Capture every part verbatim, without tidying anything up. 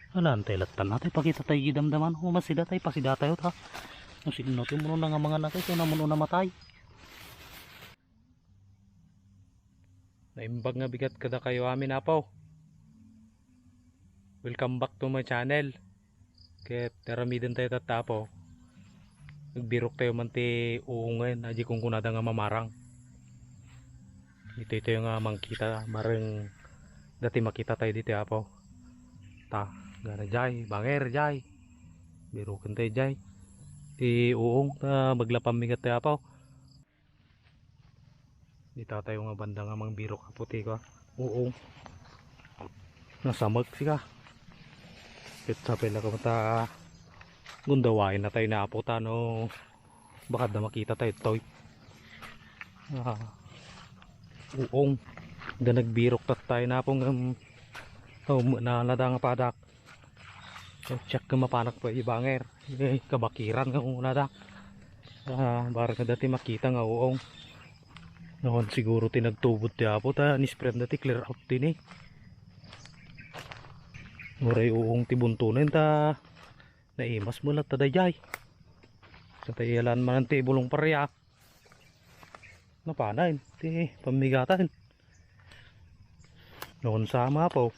Ala, antay lattan natay, pakita tayo gidamdaman. O, masida tayo, pasida tayo ta. Kung sino ti muno na nga mga natay, ito na muno na matay. Naimbag nga bigat kada kayo amin, apo. Welcome back to my channel. Ket aramiden tayo tatta, apo. Nagbirok tayo man ti uungen, adi kunkunada nga mamarang. Ditoy tayo nga mangkita, bareng dati makita tayo ditoy, apo. Ta, gana jay, banger jay. Biroken tayo jay. Ti uong, ta maglapam migat tayo, apo. Dita tayo nga banda nga mangbirok, apo, ti ka. Oo. Nasamek sika. Ket sapay la ka mata, gundawayen na tayo na, apo, ta no baka da makita tayo toy. Ah, uong. Da nagbirok tayo na, apo, ngem, oh, na, nada nga padak. So, check nga mapanak pa ibanger. Eh, kabakiran nga kunada. Ah, barang dati makita nga uong. Noon siguro ti nagtubod ti apo ta nisprean dati clear out din eh. Uray uong ti buntunen ta naimas mo latta dayjay. Sa tayalan man ti bulong paria. Napanan ti pammigatan. Noon sama po.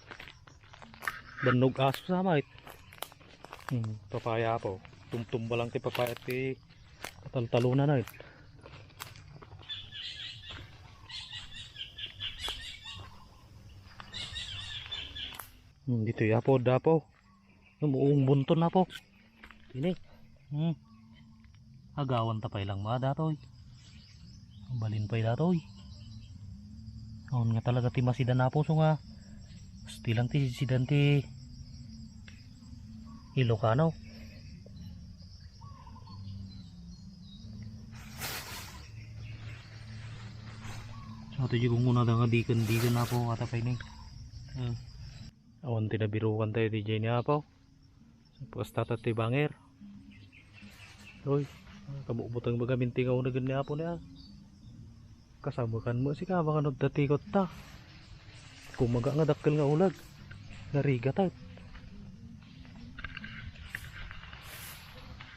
Bannog aso sama it. Hmm, papaya po. Tumtumba lang ti papaya ti kataltalunan na it. Hmm, dito ya po, da po. Namuong bunton na po. Ini. Hmm. Agawan ta pay lang mga datoy. Balin pay datoy. Awan nga talaga ti masidan na po so nga. Stilan ti sidan ti Ilocano. So, ito yung kung una nga dikan-dikan na po, ata pay ni. Hmm. Awan ti nabirukan tayo ti Jenny Apo. Puas tata ti banger. Uy, kabukbutang baga minti nga unagan ni Apo niya. Kasabukan mo si kabang ano dati ko ta. Kumaga nga dakkel nga ulag. Narigat at.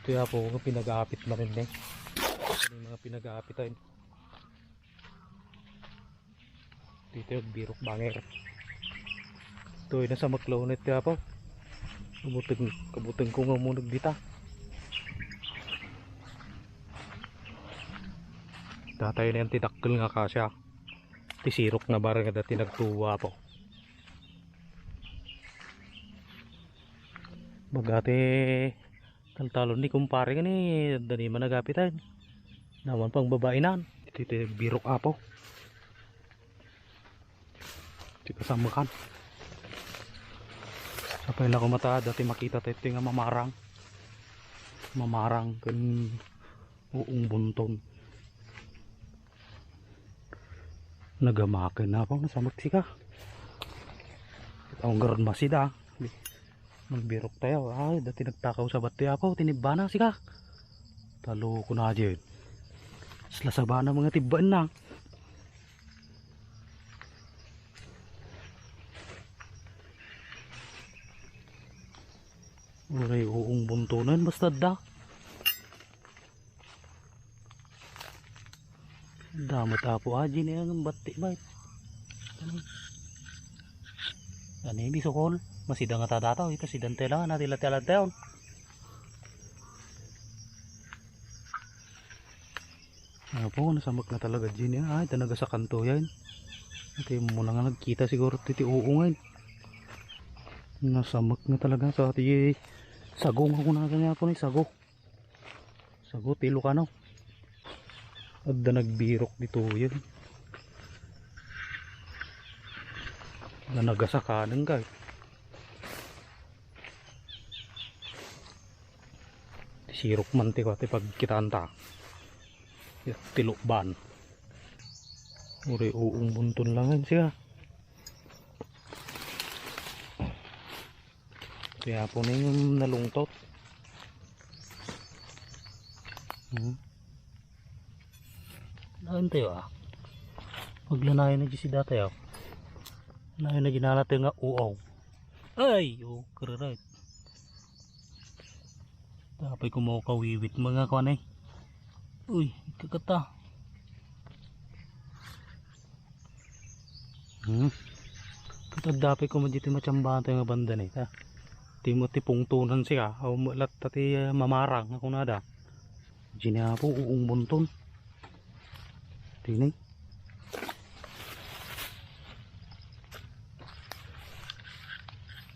Ito yung Apo ko pinag-aapit na rin eh. Ano yung mga pinag-aapit ay. Dito yung birok banger. Ito yung nasa maklaw na ito po. Kabuteng, kabuteng ko nga munag dita. Tatay na yung tidakkel nga kasya. Ti sirok na barang nga dati nagtuwa po. Bagate Taltalon ni kumpare nga ni, adda ni managapitan. Naman pang babainan. Iti, iti birok apo. Iti kasamakan. Sapay la kumata, dati makita tayo iti nga mamarang. Mamarang ken uong bunton. Nagamaken na pang nasamek sika. Ang garod masida. Magbirok tayo. Ay, dati nagtakaw sa bati apo. Tinibbana sika. Talo ko na dyan. Sila sabana mga tibbaen na. Uray, uong buntonan. Basta da. Damat apo aji ni ang batti bay. Ani bisukol, masida nga tadataw, ita sidante lang, natila-tilan tayon. Apo, nasamak na talaga dyan yan. Ay, ita nagasakan to yan. Ito yung muna nga nagkita siguro titi uungan. Nasamak na talaga sa ati sagong ako na kanya po ni sago. Sago ti Ilocano. Adda nagbirok dito yun. Na nagasakanan ka. Sirok man ti, ti pagkitaan ta. Tilukban. Uri uong bunton lang yan siya. Kaya po na yung nalungtot. Hmm. Lain tayo ah. Maglanayan na si dati ah. Lain na ginala tayo nga uaw. Ay, oh, kereret. Dapay ko mo kawiwit mga kuan eh. Uy, kakata. Hmm. Kataddapi ko mo dito machambante nga banda ni ta. Ti mo ti pungtunan siya, aw mo latta ti, eh, mamarang ako nada. Jini apo, uong bunton. Tini.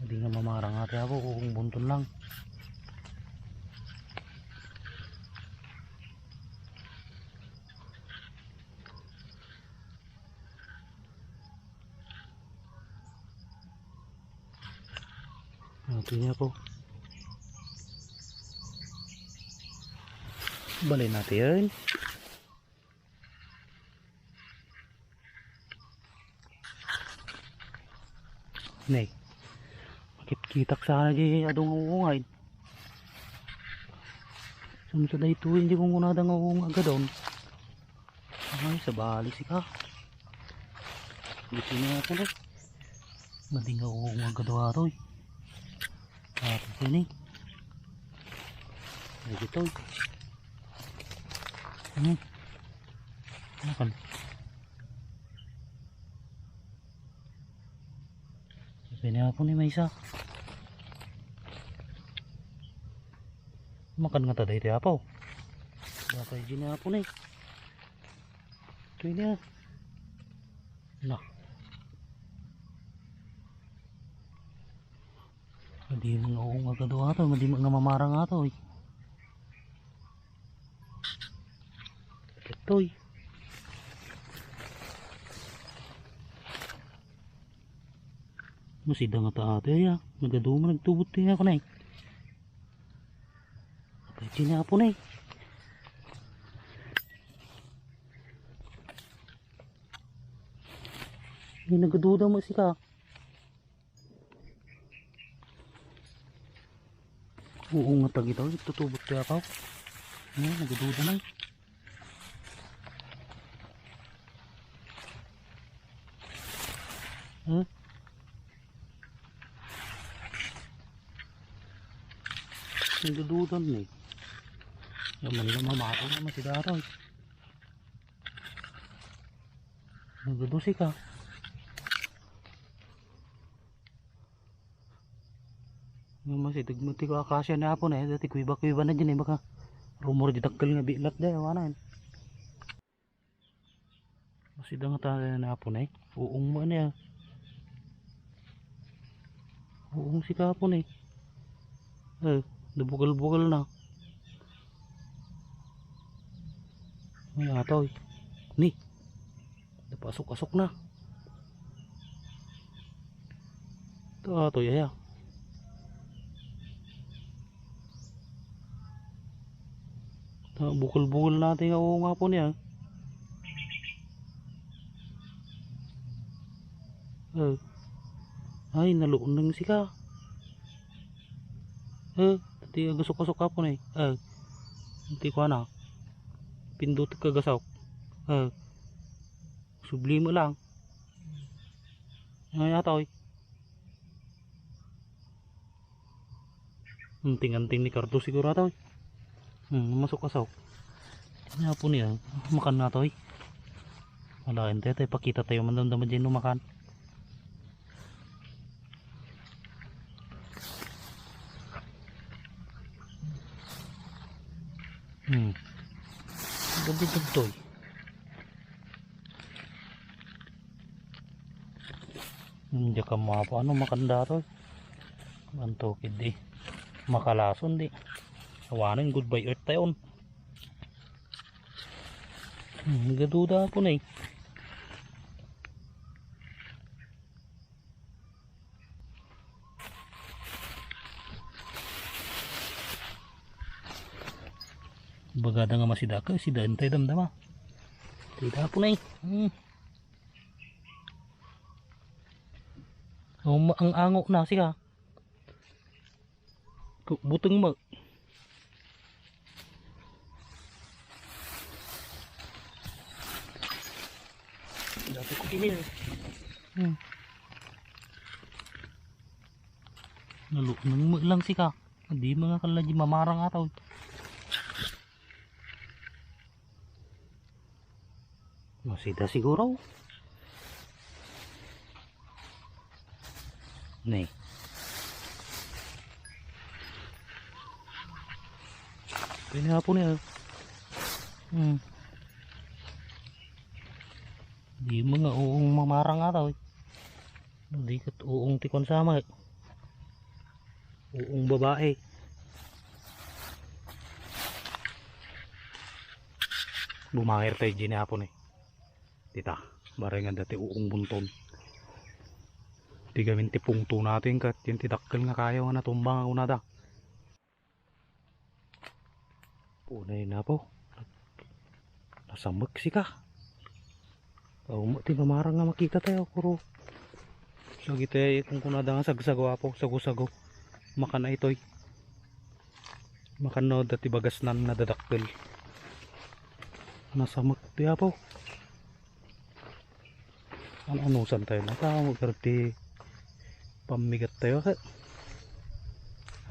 Di nga mamarang ati apo, uong bunton lang. Ito niya po. Balay natin. Nay. Makitkitak sana di adong uungay. Sumsa daytoy, hindi kong kunada nga uunga gadon. Ay, sabali sika. Gusto niya ako, no? Madinga ako nga gaduaroy. Tapos ini. Ay, gitoy. Hmm. Ano kan? Pwede ako ni maysa. Makan nga ta daytoy apo. Bakay di na apo ni. Ito niya. Na. Madi nga uong nga gaduaroy, madi nga mamarang ato, eh. Itoy. Masida nga ta ate, ya. Nagadu man, nagtubot ti nga kunay. Apay, tinapo na eh. Ay, nagaduda mo sika. Oo nga, tagitaw, itutubot kaya ka. Ay, nagaduda na eh. Hmm? Nagdududan ni. Yaman na mamato na masidato eh. Nagdudusi ka. Nga masidag mo ti akasya ni apo na eh. Dati kuiba-kuiba na dyan eh. Baka rumor di dakkel nga bilat dyan. Ano yun? Masida nga tayo na apo na eh. Uong mo na eh. Uong si kapo na eh. Eh, nabukal-bukal na. Ay, ataw eh. Ni. Napasok-asok na. Ito, ah, ito, yaya. Ah, bukol-bukol natin nga uong apo niya. Eh. Ay, naluuneng sika. Eh, ti agasok-asok apo ni. Eh. Ti kuana. Pindot ka gasok. Eh. Subli mo lang. Ay, atoy. Anting-anting ni Cardo siguro atoy. Hmm, masok-asok. Ano po niya? Makan na atoy. Wala, ente, ente, pakita tayo. Mandamdama dyan no makan. Hmm. Gabi dagtoy. Hindi ka mapaano makanda to. Anto kidi. Makalason di. Awanen, goodbye earth tayo. Hmm, gaduda ako na eh. Bagada nga masida ka, sida intay damdama. Tida po na eh. Hmm. Oh, ma-, ang ango na siya. Ku-, buteng mo. Dati ko ini. Hmm. Nalukneng mo lang sika. Di mga kala di mamarang ataw. Masida siguro. Ni. Kaya nga po niya. Hmm. Di mga uong mamarang ataw. Di kat uong ti kwan sama. Uong babae. Bumangir tayo dyan hapon eh. Dita, barengan dati uong bunton. Ti gamin ti pungto natin kat yun ti dakkel nga kayo nga natumba nga kunada. Unay na po. Nasamek sika. Aw, mo ti mamarang nga makita tayo, kuro. Sagitay, kung kunada nga sagsago, apo, sago-sago. Makan na itoy. Makan na dati bagas nan nadadakkel. Nasamek ti apo. An-anusan tayo na tao, pero ti pammigat tayo ka.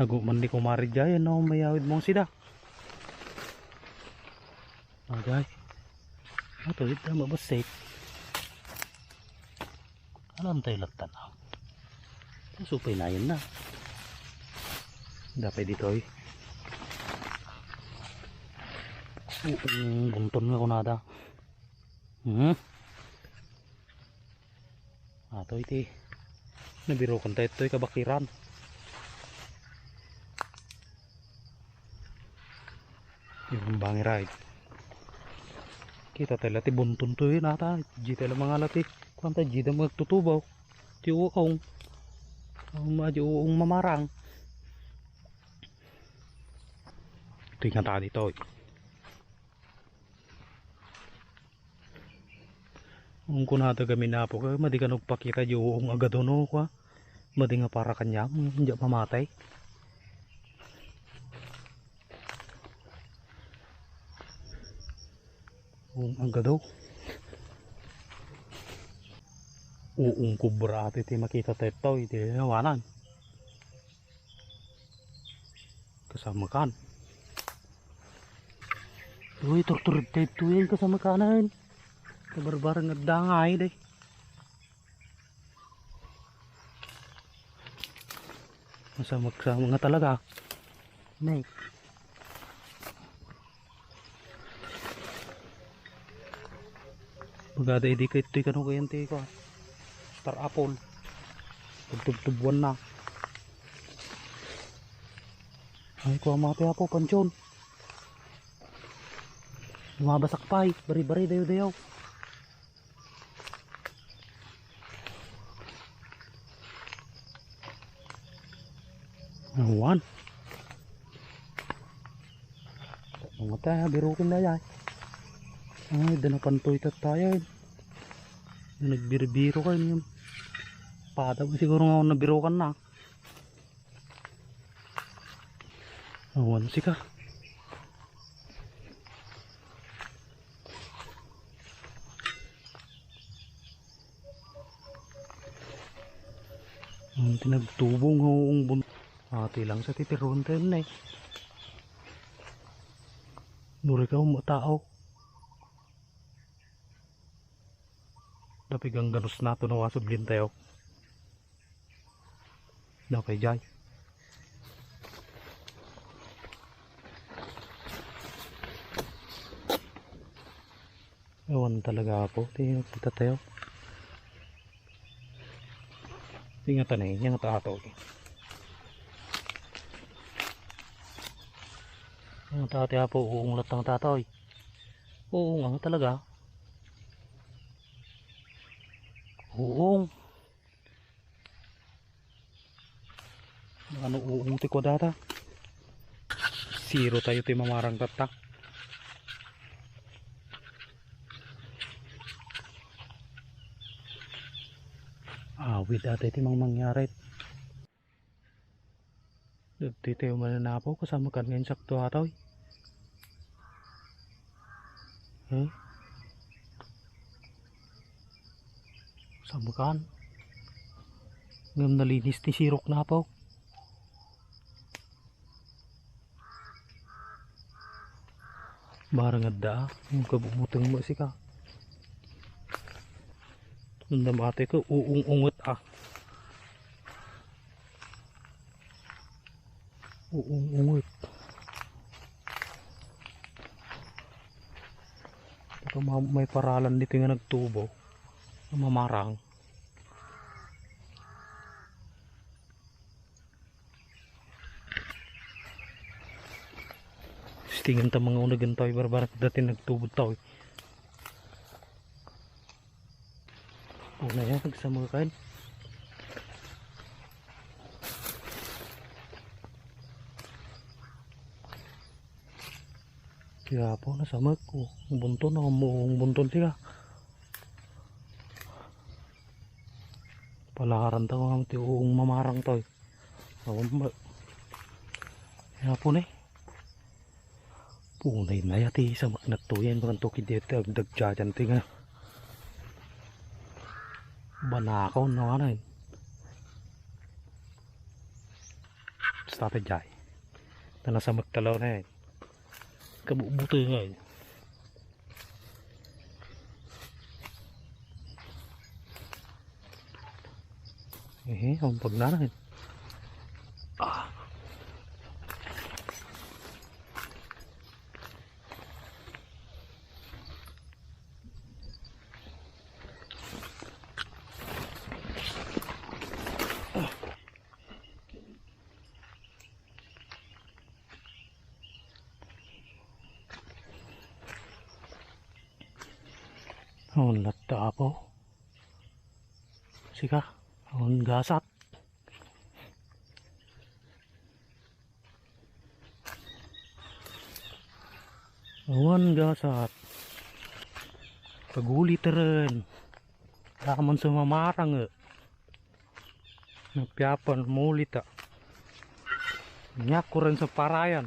Ago man ni kumari dyan, no, mayawid mong sida. Agay. Ato, ito, mabasik. Alam tayo latan, ah. Supay na yun na. Dapay dito, eh. Oo, bunton nga kunada. Hmm. Ato iti. Nabirukan tayo ito'y kabakiran. Yung bangiray. Kita tayo lati bunton to yun ata. Di tayo mangala ti. Kuwan tayo, di tayo magtutubaw. Ti uong. Ang mga di uong mamarang. Ito yung nga tayo dito, eh. Ang kunada kami na po, kaya madi ka nagpakita di uong agado no, kwa. Madi nga para kanya, hindi mamatay. Uong agado. Uong kubra ati ti makita tayo, iti nawanan. Kasamakan. Uy, turturid tayo ito yan, kasamakan. Kabarbarang agdangay, day. Masamak-sama nga talaga. Nay. Bagada idi kay ito'y kano kayan ti ko. Star apple. Tubtubtubuan na. Ay, kuha mati apo, pansyon. Lumabasak pa'y. Bari-bari, dayo-dayo. Awan. Mga tayo, birukin na yan. Ay, danapan to itat tayo. Yung nagbiro-biro kayo yung pada. Siguro nga ako nabirukan na. Awan sika. Ang tinagtubong nga uong bun-, ati lang sa titiruan tayo na eh. Nuri ka umatao. Dapi gangganus na to na wasubli tayo. Daw kay Jai. Ewan talaga ako. Tingnan kita tayo. Tingnan tayo na yun. Yung tato. Yung tato po. Uong latang tato eh. Uong ang talaga. Uong. Ano uong ti kwadata? Zero tayo ti mamarang tatta. Awid ata iti mang mangyari. Dagiti tayo mananapaw, kasamakan nga insakto ataw. Eh? Kasamakan. Ngem nalinis ti sirok na apaw. Barang adda, ah. Yung kabubuteng mo sika. Nanda mati ko, uung-unget, ah. Uung-unget. Ito, ma-, may paralan dito nga nagtubo. Mamarang. Testingan ta mga uneg entaw, barbarek dati nagtubod taw. Una yan, nagsamukan. Kaya po, nasamak ko. Ang bunton, ang buong bunton siya. Palaran ta ko nga ti uong mamarang to, eh. Awan ba? Kaya po, ne. Punay na yati, samak na to yan. Bakan to, kidi, ti agdagjajan, ti nga. Banakaw, no, ano, eh. Basta pa, jay. Tanasamak talaw na, eh. Kabubuto nga, eh. Eh, ang pagnaran. Ah. Awan latta, Apo. Sika, awan gasat. Awan gasat. Pagulitaren. Laman sa mamarang, eh. Napiapan, mulita. Nyakuren sa parayan.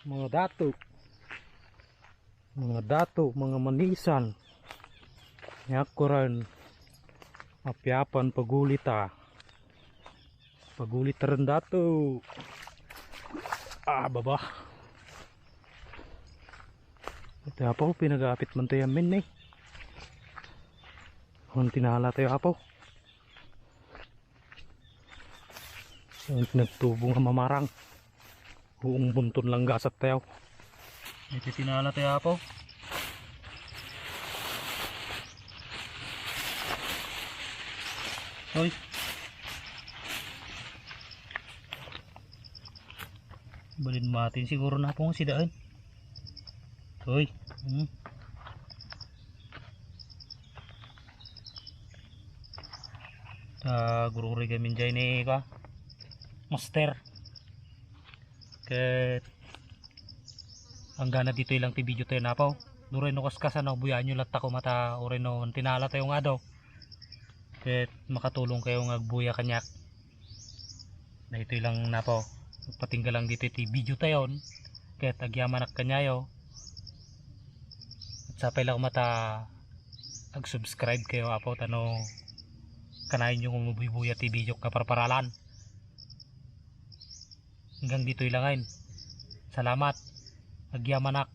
Mga dato. Mga dato, mga manisan. Nyakuren. Mapiapan, pagulita. Pagulitaren dato. Ah, baba. Ito, Apo, pinagapit man tayo amin, eh. Ang tinala tayo, Apo. Ang pinagtubo nga mamarang. Buong bunton lang gasat tayo. Ito tinala tayo, Apo. Hoy. Balin matin siguro na po ang sidaan. Hoy. Hmm. Ta gururi gamin jay ni ka. Master. Ket anggana ditoy lang ti video tayo napaw. Duray no kaskasano, buyaen yo latta ko mata, uray no tinala tayo nga adaw. Ket makatulong kayo nga agbuya kaniak. Daytoy lang napaw. Patingga lang ditoy ti video tayon. Ket agyamanak kaniayo. Ket sapay lang mata ag-subscribe kayo, Apo, tano kanayon yo nga mabuy-buya ti video nga parparalan. Hanggang ditoy lang ngayon. Salamat. Agyamanak.